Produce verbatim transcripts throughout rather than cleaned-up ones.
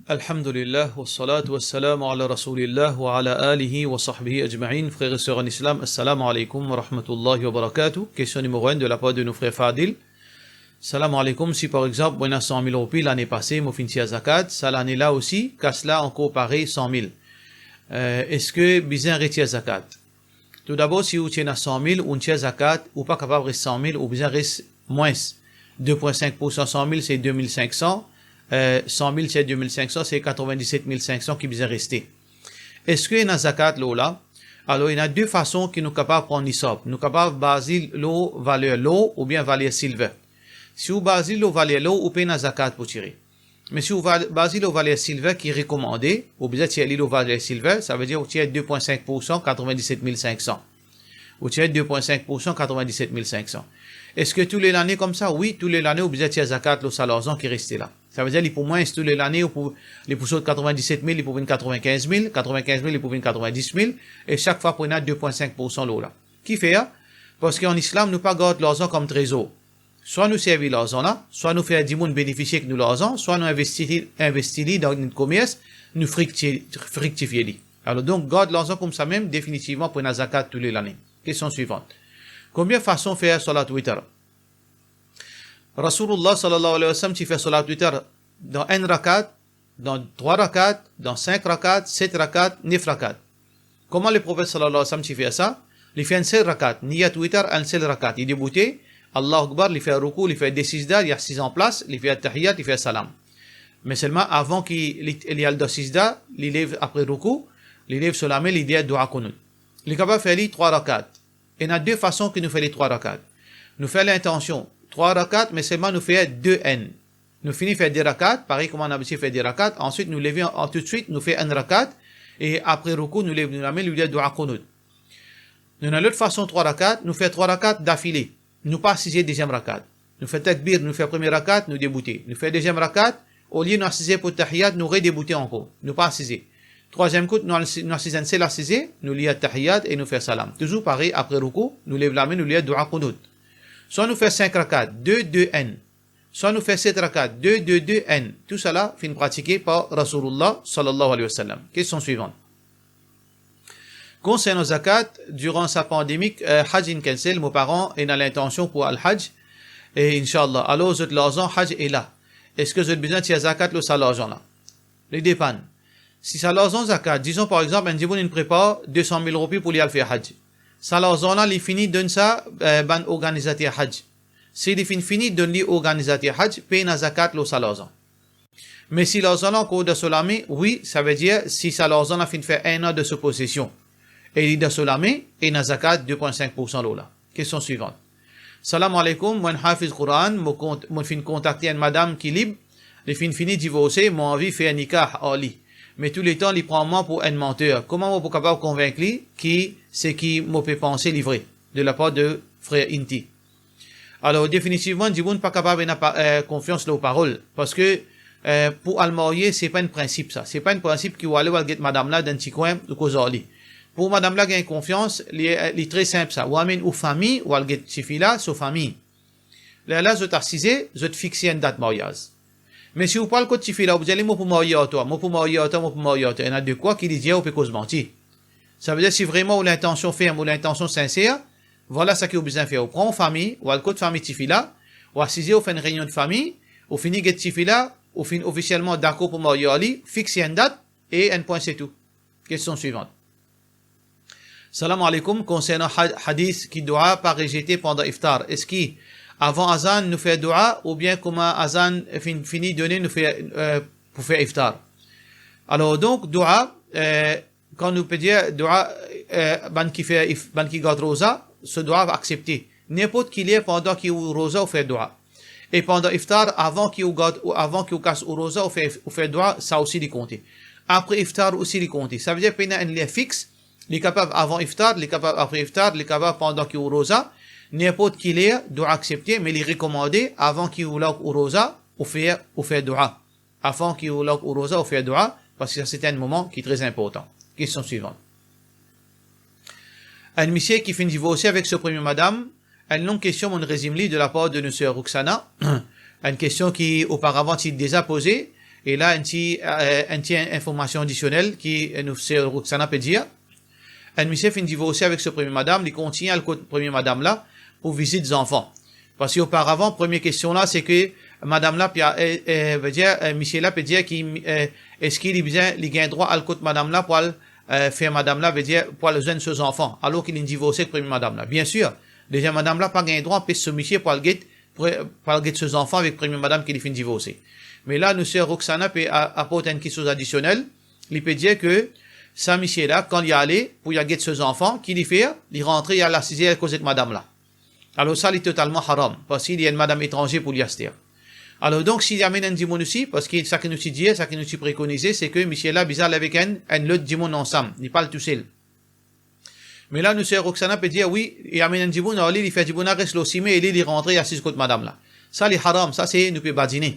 Alhamdulillah, wassalatu wassalamu ala Rasoulillah wa ala alihi wa sahbihi ajma'in. Frères et sœurs en islam, assalamu alaikum wa rahmatullahi wa barakatuh. Question numéro un de la part de nos frères Fadil. Salam alaikum, si par exanp, mo ena san mil roupi lane pase, mo finn tir zakat, sa lane la osi, kas la ankor parey san mil. Euh, eski bizin retir zakat? Toudabor, si ou ti ena san mil, ou tir zakat, ou pa kapav res san mil, ou bizin res mwins. De pwin sink poursan san mil, se de mil sink san. Euh, san mil tir de mil sink san, se katrovin-diset mil sink san ki bizin reste. Eski ena zakat lor la? Alor, ena de fason ki nou kapav pran nisab. Nou kapav baze lor valer lor oubien valer silver. Si ou baze lor valer lor, ou pena zakat pou tire. Me si ou va-, baze lor valer silver ki rekomande, ou bizin tir li lor valer silver, savedir ou tir de pwin sink poursan, katrovin-diset mil sink san. Ou tir de pwin sink poursan, katrovin-diset mil sink san. Eski tou le lane koumsa? Wi, tou le lane ou bizin tir zakat lor sa larzan ki reste la. Savedir li pou mwins tou le lane, ou pou, li pou sot katrovin-diset mil, li pou vinn katrovin-kinz mil, katrovin-kinz mil, li pou vinn katrovin-dis mil, e sak fwa pou ena de pwin sink poursan lor la. Kifer? Parski an islam, nou pa gard larzan kom trezor. Swa nou servi larzan la, swa nou fer dimoun benefisie ek nou larzan, swa nou investi, investi li dan enn komers, nou frikti-, friktifie li. Alor donk, gard larzan koumsamem, definitivman pou ena zakat tou le lane. Kestion swivan. Konbien fason fer salat witr? Rasoulillah sallallahu alayhi wa sallam ti fer salat witr dan enn rakat, dan trwa rakat, dan sink rakat, set rakat, nef rakat. Kouma Leprofet sallallahu alayhi wa sallam ti fer sa? Li fer enn sel rakat, niyat witr, enn sel rakat. Li deboute, Allahu Akbar, li fer roukou, li fer de sizda, li asiz anplas, li fer tahiyat, li fer salam. Me selman avan ki li, li al dan sizda, li lev apre roukou, li lev so lame, li dir doua kounout. Li kapav fer li trwa rakat. Ena de fason ki nou fer li trwa rakat. Nou fer lintansion trwa rakat, me selman nou fer de enn. Nou fini fer de rakat, parey kouma nou abitie fer de rakat, answit nou leve an, an toutswit, nou fer enn rakat, e apre roukou, nou lev nou lame, nou dir doua kounout. Nou ena lot fason trwa rakat, nou fer trwa rakat dafile. Nou pa asize deziem rakat. Nou fer takbir, nou fer premie rakat, nou deboute. Nou fer deziem rakat, olie nou asize pou tahiyat, nou redeboute ankor. Nou pa asize. Trwaziem kout, nou al-, nou asiz enn sel asize, nou lir tahiyat e nou fer salam. Touzour parey, apre roukou, nou lev lame, nou lir doua kounout. Swa nou fer sink rakat, de, de, enn. Swa nou fer set rakat, de, de, de, enn. Tousala finn pratike par Rasoulillah sallallahu alayhi wa sallam. Kestion swivan. Konsernan zakat, diran sa pandemi, eh, Hajj inn cancel, mo paran ena lintansion pou al Hajj, e inshallah. Alor, zot larzan Hajj ena la. Eski zot bizin tir zakat lor sa larzan la? Li depann. Si sa larzan zakat, dizon par exanp, enn dimoun inn prepar de san mil roupi pou li al fer Hajj. Sa larzan la, li fini donn sa, eh, bann organizater Hajj. Si li finn fini donn li organizater Hajj, pena zakat lor sa larzan. Me si larzan la ankor dan so lame, wi, savedir si sa larzan la finn fer enn an dan so posesion, e li dan so lame, ena zakat de pwin sink poursan lor la. Kestion swivan. Salam aleykoum, mo enn hafiz Quran, mo kont-, mo finn kontakte enn madam ki lib, li finn fini divorse, mo anvi fer nikah ar li. Me touletan li pran mwa pou enn manter. Kouma mo pou kapav konvink li ki seki mo pe panse li vre, de lapar de frer Inti? Alor, definitivman, dimoun pa kapav ena pa-, eh, konfians lor parol, parski, eh, pou al marye, se pa enn prinsip sa. Se pa enn prinsip ki ou ale, ou al get madam la dan enn ti kwin, ou koz ar li. Pou madam la gagn konfians, li, eh, li tre sinp sa. Ou amenn ou fami, ou al get tifi la, so fami. Lerla zot asize, zot fixe enn dat maryaz. Me si ou pou al kot tifi la, ou pou dir li, "Mo pou marye ar twa, mo pou marye ar twa, mo pou marye ar twa." Ena de kwa ki li dir ou pe koz manti. Savedir si vreman ou lintansion ferm, ou lintansion sinser, vwala seki ou bizin fer. Ou pran ou fami, ou al kot fami tifi la, ou asize, ou fer enn reynion de fami, ou fini get tifi la, ou finn ofisielman dakor pou marye ar li, fixe enn dat e enn pwin, se tou. Kestion swivan. Salam aleykoum, konsernan ha-, hadis ki doua pa rezete pandan iftar, eski avan azan nou fer doua oubien kouma azan finn fini done nou fer, eh, pou fer iftar? Alor donk, doua, eh, kan nou pe dir doua, eh, bann ki fer if-, bann ki gard roza, so doua aksepte. Ninport ki ler pandan ki ou roza ou fer doua. E pandan iftar, avan ki ou gard, ou avan ki ou kas ou roza, ou fer, ou fer doua, sa osi li konte. Apre iftar osi li konte. Savedir pena enn ler fix, li kapav avan iftar, li kapav apre iftar, li kapav pandan ki ou roza, ninport ki ler, doua aksepte, me li rekomande, avan ki ou larg ou roza, ou fer, ou fer doua. Avan ki ou larg ou roza, ou fer doua, parski sa se enn moman ki tre inportan. Kestion swivan. Enn misie ki finn divorse avek so premie madam, enn long kestion, mo rezim li de lapar de nou ser Ruksana. Enn kestion ki oparavan ti deza poze, E la, enn ti, eh, enn ti in-, informasion adisionel ki, eh, nou ser Roxana pe dir. Enn misie finn divorse avek so premie madam, li kontign al kot premie madam la pou vizit zanfan. Parski oparavan, premie kestion la, se ke madam la, pe, eh, eh, vedir, eh, misie la pe dir ki, eh, eski li bizin, li gagn drwa al kot madam la pou al, eh, fer madam la, vedir, pou al zwenn so zanfan, alor ki linn divorse ek premie madam la. Biensir, deziem madam la pa gagn drwa anpes so misie pou al get, pou, pou al get so zanfan avek premie madam ki li finn divorse. Me la, nou ser Roxana pe a-, aport enn kiksoz adisionel. Li pe dir ke sa misie la, kan li ale pou li al get so zanfan, ki li fer? Li rantre, li al asize, li al koz ek madam la. Alor sa, li totalman haram, parski li enn madam etranze pou li aster. Alor donk, si li amenn enn dimoun osi, parski sa ki nou ti dir, sa ki nou ti prekonize, se ke misie la bizin al avek enn, enn lot dimoun ansam, li pa al tousel. Me la, nou ser Roxana pe dir, wi, li amenn enn dimoun ar li, li fer dimoun la res lor sime, e li, li rantre, li asiz kot madam la. Sa, li haram, sa, se nou pe badine.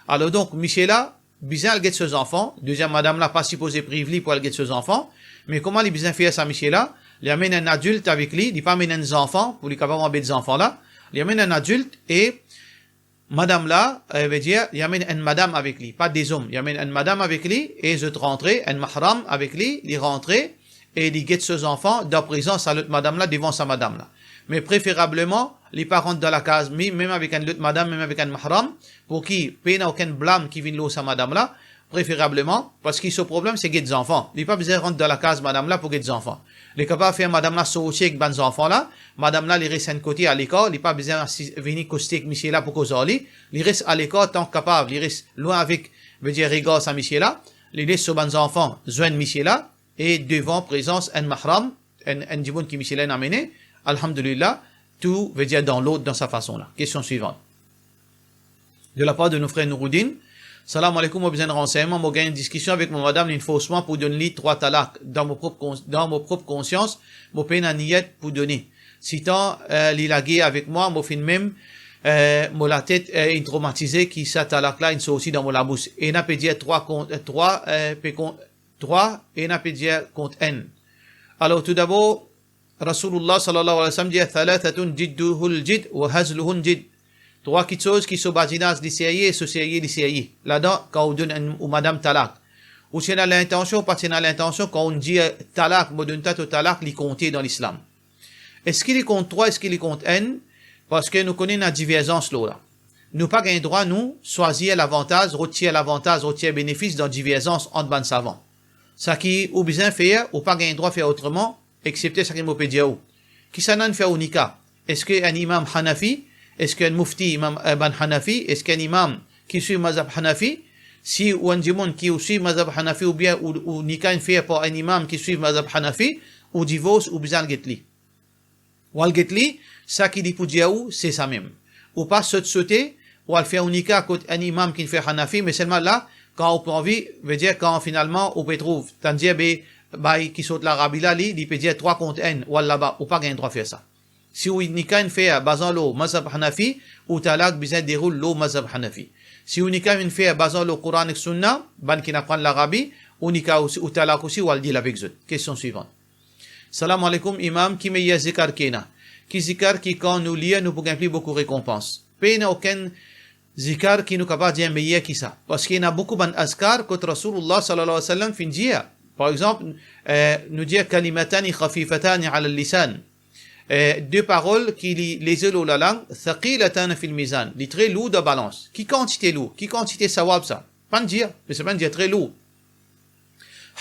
Alor donk, misie la, bizin al get so zanfan, deziem madam la pa sipoze priv li pou al get so zanfan, me kouma li bizin fer sa misie la, li amenn enn adilt avek li, li pa amenn enn zanfan pou li kapav anbet zanfan la, li amenn enn adilt e madam la, eh, vedir, li amenn enn madam avek li, pa de zom, li amenn enn madam avek li e zot rantre, enn mahram avek li, li rantre, e li get so zanfan dan prezans sa lot madam la, devan sa madam la. Me preferableman, li pa rant dan lakaz, mi-, mem avek enn lot madam, mem avek enn mahram, pou ki pena okenn blam ki vinn lor sa madam la, preferableman, parski so problem se get zanfan. Li pa bizin rant dan lakaz madam la pou get zanfan. Li kapav fer madam la sorti ek bann zanfan la, madam la li res enn kote alekar, li pa bizin asi-, vini koste ek misie la pou koz ar li, li res alekar tan ki kapav, li res lwin avek, vedir regar sa misie la, li les so bann zanfan zwenn misie la, e devan prezans enn mahram, enn, enn dimoun ki misie la inn amene, alhamdulillah, tou, vedir, dan lord dan sa fason la. Kestion swivan. De la par de nou frer Nouroudine. Salam aleykoum, mo bizin ransegnman, mo gagn enn diskision avek mo madam, linn fors mwa pou donn li trwa talak. Dan mo prop kon-, dan mo prop konsians, mo pena niyet pou done. Sitan, eh, li lage avek mwa, mo finn mem, eh, mo latet, eh, inn tromatize ki sa talak la inn sorti dan mo labous. Ena pe dir trwa kon-, eh, trwa, eh, pe kon-, trwa, ena pe dir kont enn. Alor, toudabor, Rasoulullah sallallahu alayhi wa sallam dir, "Thalathatun jidduhul jidd wa hazluhun jidd." Trwa kiksoz ki so badinaz li serye, so serye li serye. Ladan, kan ou donn enn, ou madam talak, ou ti ena lintansion, ou pa ti ena lintansion, kan ou dir talak, mo donn twa to talak, li konte dan Lislam. Eski li kont trwa, eski li kont enn? Parski nou kone ena diverzans lor la. Nou pa gagn drwa, nou, swazir lavantaz, rod tir lavantaz, rod tir benefis dan diverzans ant bann savan. Saki ou bizin fer, ou pa gagn drwa fer otreman, exepte saki mo pe dir ou. Kisannla inn fer ou nika? Eski enn imam Hanafi? Eski enn mufti imam, eh, bann Hanafi? Eski enn imam ki swiv mazhab Hanafi? Si ou enn dimoun ki ou swiv mazhab Hanafi oubien ou, ou nika inn fer par enn imam ki swiv mazhab Hanafi, ou divors, ou bizin al get li. Ou al get li, saki li pou dir ou, se sa mem. Ou pa sot sote, ou al fer ou nika kot enn imam ki fer Hanafi, me selman la, kan ou pe anvi, vedir kan finalman ou pe trouv, tann dir be, bay ki sort Larabi la, li, li pe dir trwa kont enn, ou al laba, ou pa gagn drwa fer sa. Si ou nika inn fer bazan lor mazhab Hanafi, ou talak bizin deroul lor mazhab Hanafi. Si ou nika inn fer bazan lor Koran ek Sunna, bann ki aprann Larabi, ou nika osi, ou talak osi, ou al deal avek zot. Kestion swivan. Salam aleykoum, Imam, ki meyer zikar ki ena? Ki zikar ki kan nou lir, nou pou gagn pli boukou rekonpans? Pena okenn zikar ki nou kapav dir meyer ki sa. Parski ena boukou bann azkar kot Rasoulullah sallallahu alayhi wa sallam finn dir. Par exanp, eh, nou dir, "Kalimatani khafifatani ala lisan." Eh, de parol ki li leze lor lalang, "thaqilatani fil mizan." Li tre lour dan balans. Ki kantite lour? Ki kantite sawab sa? Pa'nn dir, me sa pa'nn dir tre lour.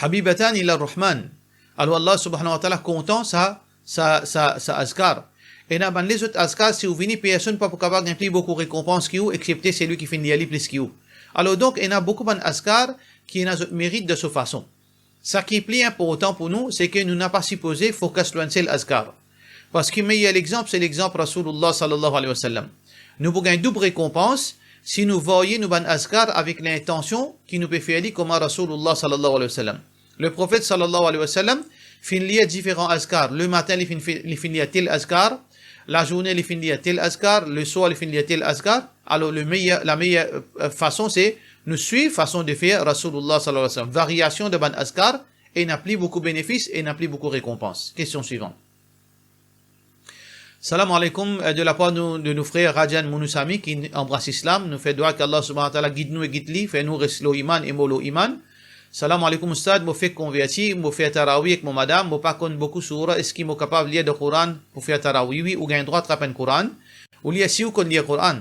"Habibatani ila Rahman." Alor Allah subhanahu wa ta'ala kontan sa, sa, sa, sa azkar. Ena bann lezot azkar, si ou vini, personn pa pou kapav gagn pli boukou rekonpans ki ou, exepte selwi ki finn lir li plis ki ou. Alor donk, ena boukou bann azkar ki ena zot merit dan so fason. Saki pli inportan pou nou, se ke nou napa sipoze focus lor enn sel azkar. Parski meyer lexanp, se lexanp Rasoulullah sallallahu alayhi wa sallam. Nou pou gagn doub rekonpans si nou varye nou bann azkar avek lintansion ki nou pe fer li kouma Rasoulullah sallallahu alayhi wa sallam. Leprofet sallallahu alayhi wa sallam finn lir diferan azkar. Lematin, li finn fe-, li finn lir tel azkar. Lazourne, li finn lir tel azkar. Leswar, li finn lir tel azkar. Alor, le meyer, la meyer, eh, fason, se nou swiv fason de fer Rasoulullah sallallahu alayhi wa sallam. Variasion de bann azkar, ena pli boukou benefis, ena pli boukou rekonpans. Kestion swivan. Salam aleykoum, eh, de lapar nou, de nou frer Rajan Mounoussami ki anbras Islam. Nou fer dwa ki Allah Subhanahu wa Taala gid nou e gid li, fer nou res lor iman e mor lor iman. Salam aleykoum Oustad, mo fek konverti, mo fer tarawi ek mo madam, mo pa konn boukou soura, eski mo kapav lir dan Koran pou fer tarawi? Wi, ou gagn drwa trap enn Koran, ou lir si ou konn lir Koran,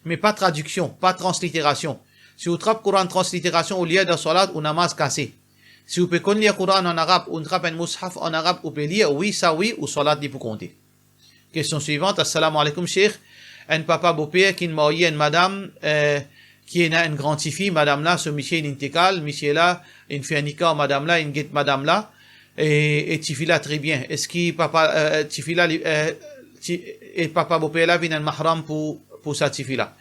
me pa tradiksion, pa transliterasion. Si ou trap Koran transliterasion, ou lir dan swalat, ou namaz kase. Si ou pe konn lir Koran an arab, ou trap enn moushaf an arab, ou pe lir, wi, sa wi, ou swalat li pou konte. Kestion swivan, Assalamu aleykoum Sheikh. Enn papa boper ki'nn marye enn madam, eh, ki ena enn gran tifi, madam la, so misie inn intikal, misie la inn fer nika, madam la inn get madam la, e, e tifi la tre bien. Eski papa, eh, tifi la, li, eh, ti, e papa boper la vinn enn mahram pou, pou sa tifi la?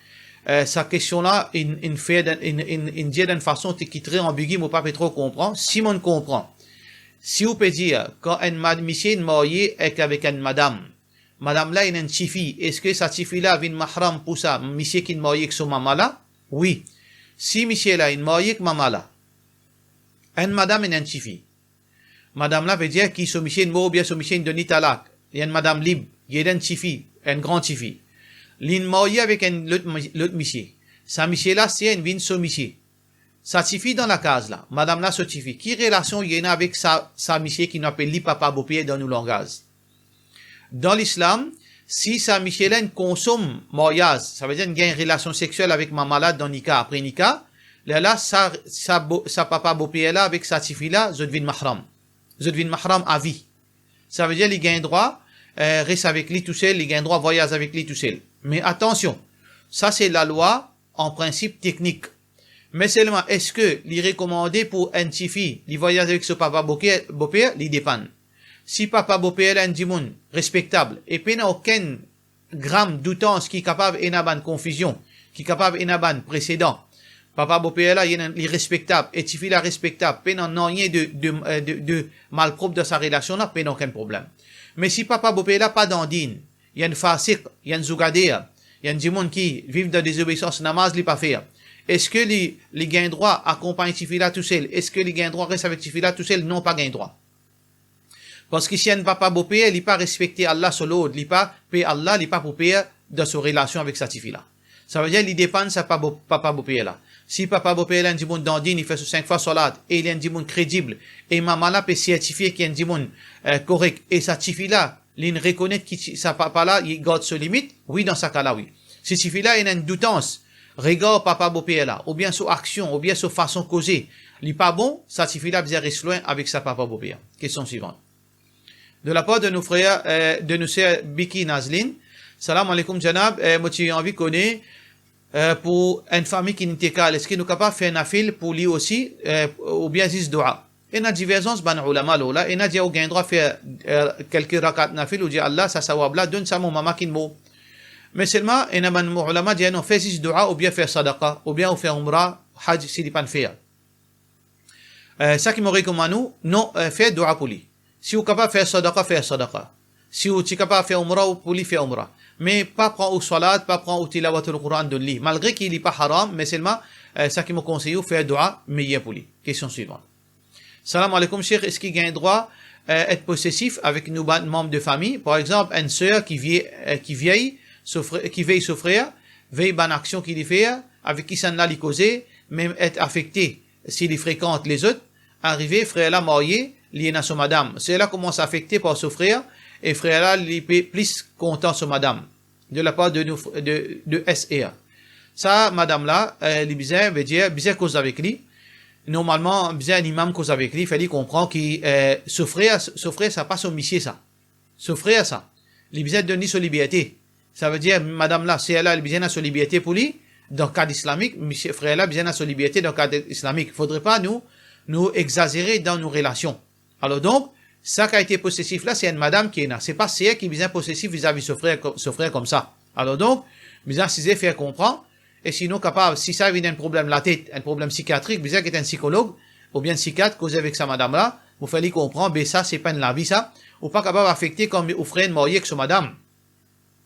Eh, sa kestion la, inn, inn fer dan, inn, inn, inn dir dan enn fason ki tre anbigi, mo pa pe tro konpran. Si mo'nn konpran, si ou pe dir, kan enn mad-, misie inn marye ek, avek enn madam, madam la ena enn tifi, eski sa tifi la vinn mahram pou sa misie ki'nn marye ek so mama la? Wi. Si misie la inn marye ek mama la, enn madam ena enn tifi, madam la, vedir ki so misie inn mor oubien so misie inn donn li talak, li enn madam lib, li ena enn tifi, enn gran tifi. Li'nn marye avek enn lot mi-, lot misie. Sa misie la, se inn vinn so misie. Sa tifi dan lakaz la, madam la so tifi, ki relasion li ena avek sa, sa misie ki nou apel li papa boper dan nou langaz? Dan Lislam, si sa misie la inn konsom maryaz, savedir inn gagn relasion sexiel avek mama la dan nika, apre nika, lerla sa, sa bo-, sa papa boper la avek sa tifi la, zot vinn mahram. Zot vinn mahram avi. Savedir li gagn drwa, eh, res avek li tousel, li gagn drwa vwayaz avek li tousel. Me atansion, sa se lalwa an prinsip teknik. Me selman, eski li rekomande pou enn tifi li vwayaz avek so papa boker, boper? Li depann. Si papa boper la enn dimoun respektab e pena okenn gram doutans ki kapav ena bann konfizion, ki kapav ena bann presedan, papa boper la, li ena, li respektab, e tifi la respektab, pena nanye de, de, eh, de, de malprop dan sa relasion la, pena okenn problem. Me si papa boper la pa dandin, li enn fasik, li enn zougader, li enn dimoun ki viv dan dezobeisans, namaz li pa fer, eski li, li gagn drwa akonpagn tifi la tousel? Eski li gagn drwa res avek tifi la tousel? Non, pa gagn drwa. Parski si enn papa boper, li pa respekte Allah so lord, li pa per Allah, li pa pou per dan so relasion avek sa tifi la. Savedir li depann sa pa bo-, papa boper la. Si papa boper la enn dimoun dandin, li fer so sink fwa swalat, e li enn dimoun kredib, e mama la pe sertifie ki enn dimoun, eh, korek, e sa tifi la, li'nn rekonet ki ti-, sa papa la, li gard so limit, wi, dan sa ka la, wi. Si tifi la ena enn doutans, regar papa boper la, oubien so aksion, oubien so fason koze, li pa bon, sa tifi la bizin res lwin avek sa papa boper. Kestion swivan. De lapar de nou frer, eh, de nou ser Biki Nazlin. Salam aleykoum, Janab. Eh, mo ti anvi kone, eh, pou enn fami ki intikal, eski nou kapav fer nafil pou li osi, eh, oubien zis doua? Ena diverzans bann oulama lor la, ena dir ou gagn drwa fer, eh, kelke rakat nafil, ou dir, Allah, sa sawab la, donn sa mo mama ki'nn mor. Me selman, ena bann oulama dir, non, fer zis doua, oubien fer sadaqa, oubien ou fer oumra, haj, si li pa'nn fer. Eh, sa ki mo rekomann ou, non, eh, fer doua pou li. Si ou kapav fer sadaqa, fer sadaqa. Si ou ti kapav fer oumra, ou pou li fer oumra. Me pa pran ou swalat, pa pran ou tilawatul Quran donn li. Malgre ki li pa haram, me selman, eh, sa ki mo konsey ou, fer doua meyer pou li. Kestion swivan. Salam aleykoum, Sheikh, eski gagn drwa, eh, et posesif avek nou bann manm de fami? Par exanp, enn ser ki vie, eh, ki vey so fre-, ki vey so frer, vey bann aksion ki li fer, avek kisannla li koze, mem et afekte si li frekant lezot. Arive, frer la marye, li ena so madam. Ser la koumans afekte par so frer, e frer la, li pe plis kontan so madam. De lapar de nou fr-, de, de S R. Sa madam la, eh, li bizin, vedir, bizin koz avek li. Normalman, bizin enn imam koz avek li, fer li konpran ki, eh, so frer, so frer, sa pa so misie sa. So frer sa. Li bizin donn li so liberte. Savedir, madam la, ser la, li bizin ena so liberte pou li, dan kad islamik, misie, frer la bizin ena so liberte dan kad islamik. Fodre pa nou, nou egzazere dan nou relasion. Alor donk, sa kalite posesif la, se enn madam ki ena. Se pa ser ki bizin posesif vizavi so frer ko-, so frer koumsa. Alor donk, bizin asize, fer konpran, e sinon kapav, si sa vinn enn problem latet, enn problem sikiatrik, bizin get enn sikolog, oubien enn sikiat, koze avek sa madam la, pou fer li konpran, be sa, se pa enn lavi sa, ou pa kapav afekte kan ou frer inn marye ek so madam.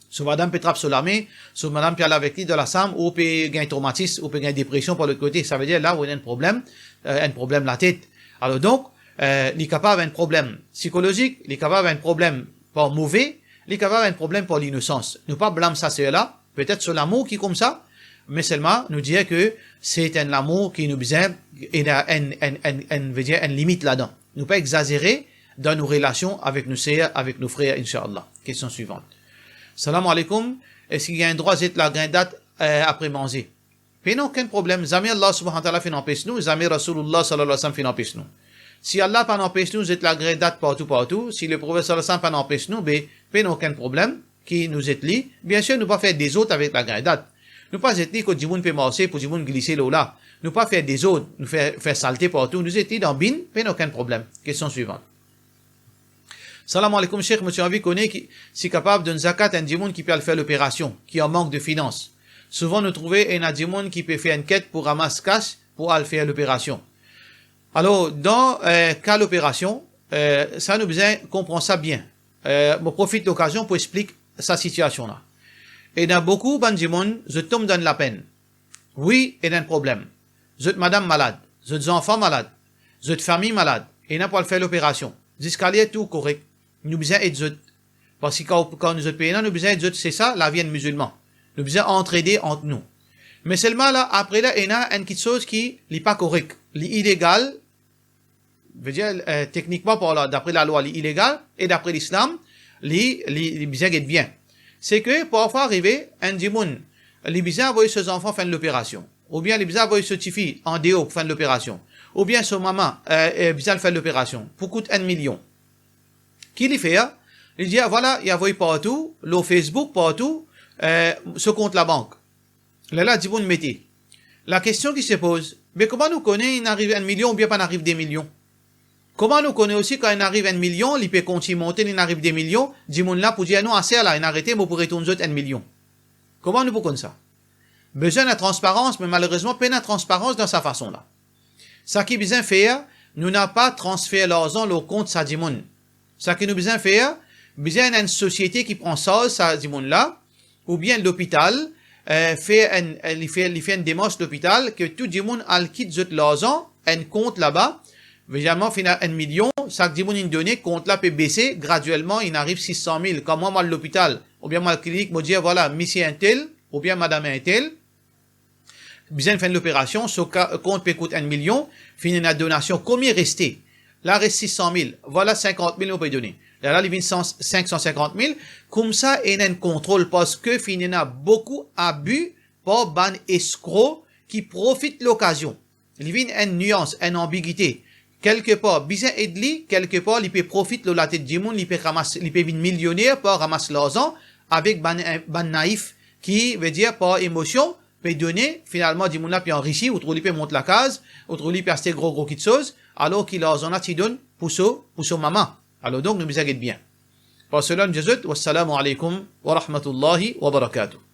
So madam pe trap so lame, so madam pe al avek li dan lasam, ou pe gagn tromatis, ou pe gagn depresion par lot kote. Savedir la ou ena enn problem, eh, enn problem latet. Alor donk, eh, li kapav enn problem sikolozik, li kapav enn problem par move, Li kapav enn problem par linosans. Nou pa blam sa ser la, petet so lamour ki koumsa, me selman nou dir ke se enn lamour ki nou bizin, ena enn, enn, enn, enn, vedir enn limit ladan. Nou pa exazere dan nou relasion avek nou ser, avek nou frer, inshallah. Kestion swivan. Salam aleykoum, eski gagn drwa zet lagrin dat, eh, apre manze? Pena okenn problem, zame Allah subhanahu wa ta'ala finn anpes nou, zame Rasoulullah sallallahu alayhi wa sallam finn anpes nou. Si Allah pa'nn anpes nou zet lagrin dat partou, partou, si Leprofet sallallahu alayhi wa sallam pa'nn anpes nou, be, pena okenn problem ki nou zet li. Biensir, nou pa fer dezord avek lagrin dat. Nou pa zet li kot dimoun pe marse pou dimoun glise lor la. Nou pa fer dezord, nou fer, fer salte partou, nou zet li dan bin, pena okenn problem. Kestion swivan. Salam aleykoum, Sheikh, mo ti anvi kone ki, si kapav donn zakat enn dimoun ki pe al fer loperasion, ki an mank de finans. Souvan nou trouve ena dimoun ki pe fer enn ket pou ramas kas pou al fer loperasion. Alor, dan, eh, ka loperasion, eh, sa nou bizin konpran sa bien. Eh, mo profit lokazion pou explik sa sitiasion la. Ena boukou bann dimoun, zot tom dan lapenn. Wi, ena enn problem. Zot madam malad, zot zanfan malad, zot fami malad, ena pou al fer loperasion. Ziska ler tou korek. Nou bizin ed zot. Parski kan, kan zot pena, nou bizin ed zot, se sa, lavi enn mizilman. Nou bizin antrede ant nou. Me selman la, apre la, ena enn kitsoz ki, li pa korek, li ilegal, vedir, eh, teknikman parlan, dapre lalwa, li ilegal, e dapre Lislam, li, li, li bizin get bien. Se ke parfwa arive, enn dimoun, li bizin avoy so zanfan fer enn loperasion, oubien li bizin avoy so tifi andeor pou fer enn loperasion, oubien so mama, eh, eh, bizin fer loperasion, pou kout enn milion. Ki li fer? Li dir, vwala, li avoy partou, lor Facebook, partou, eh, so kont labank. Lerla dimoun mete. Lakestion ki se poz, be kouma nou kone inn ariv enn milion oubien pa'nn ariv de milion? Kouma nou kone osi kan inn ariv enn milion, li pe kontign monte, li inn ariv de milion, dimoun la pou dir, non, ase la, inn arete, mo pou retourn zot enn milion? Kouma nou pou konn sa? Bizin ena transparans, me malerezman, pena transparans dan sa fason la. Sa ki bizin fer, nou napa transfer larzan lor kont sa dimoun. Sa ki nou bizin fer, bizin ena enn sosiete ki pran sarz sa dimoun la, oubien lopital, eh, fer enn, eh, li fer, li fer enn demars lopital ke tou dimoun al kit zot larzan, enn kont laba, vedir, finn enn milion, sak dimoun inn done, kont la pe bese gradielman, inn ariv sis san mil. Kan mwa, mo al lopital, oubien mo al klinik, mo dir, vwala, misie entel, oubien madam entel, bizin fer enn loperasion, so ka-, kont pe kout enn milion, finn ena donasion, konbien reste? La res sis san mil, vwala sinkant mil mo pe done. Lerla li vinn san, sink san sinkant mil, koumsa ena enn kontrol, parski finn ena boukou abi par bann eskro ki profit lokazion. Li vinn enn nians, enn anbigite. Kelkepar, bizin ed li, kelkepar, li pe profit lor latet dimoun, li pe ramas, li pe vinn milioner par ramas larzan avek bann, bann naif ki, vedir, par emosion, pe done, finalman, dimoun la pe anrisi, ou trouv li pe mont lakaz, ou trouv li pe aste gro, gro kitsoz, alor ki larzan la ti donn pou so, pou so mama. Alor donk, nou bizin get bien. Par sela, nou dir zot, wassalamu alaikum wa rahmatullahi wa barakatuh.